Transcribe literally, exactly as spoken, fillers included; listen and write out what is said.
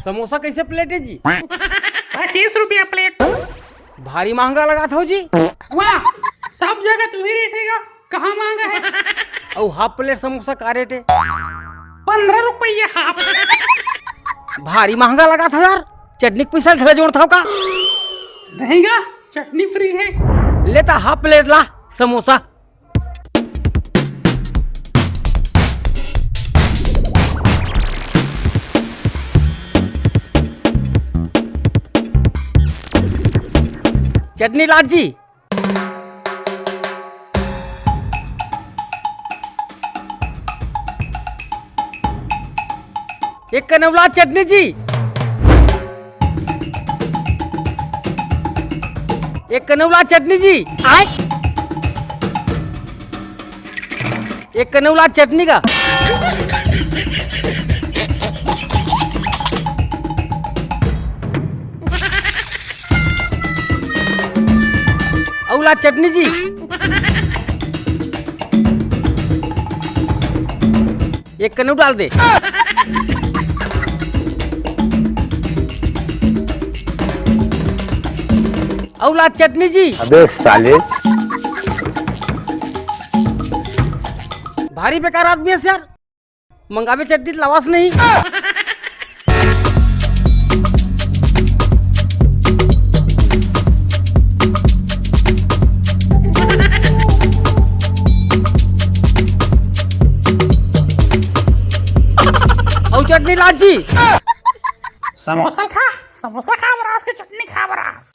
समोसा कैसे प्लेट है जी? पच्चीस रुपया प्लेट। भारी महंगा लगात हो जी। वाह, सब जगह तुम्ही रेट हे गा, कहाँ महंगा है? अउ हाफ प्लेट समोसा का रेट है? पंद्रह रुपया हाफ। भारी महंगा लगात हो यार, चटनी के पैसा घला जोड़त हो का? नहीं गा, चटनी फ्री है। ले त हाफ प्लेट ला समोसा। चटनी लात जी। एक कनौला चटनी जी। एक कनौला चटनी जी। आय। एक कनौला चटनी का। अउ ला चटनी जी। एक कनऊ डाल दे। अउ ला चटनी जी। अबे साले। भारी बेकार आदमी है यार, मंगावे चटनी त लावास नहीं। अउ चटनी लात जी। समोसा खा, समोसा खा बरास के चटनी खा बरास।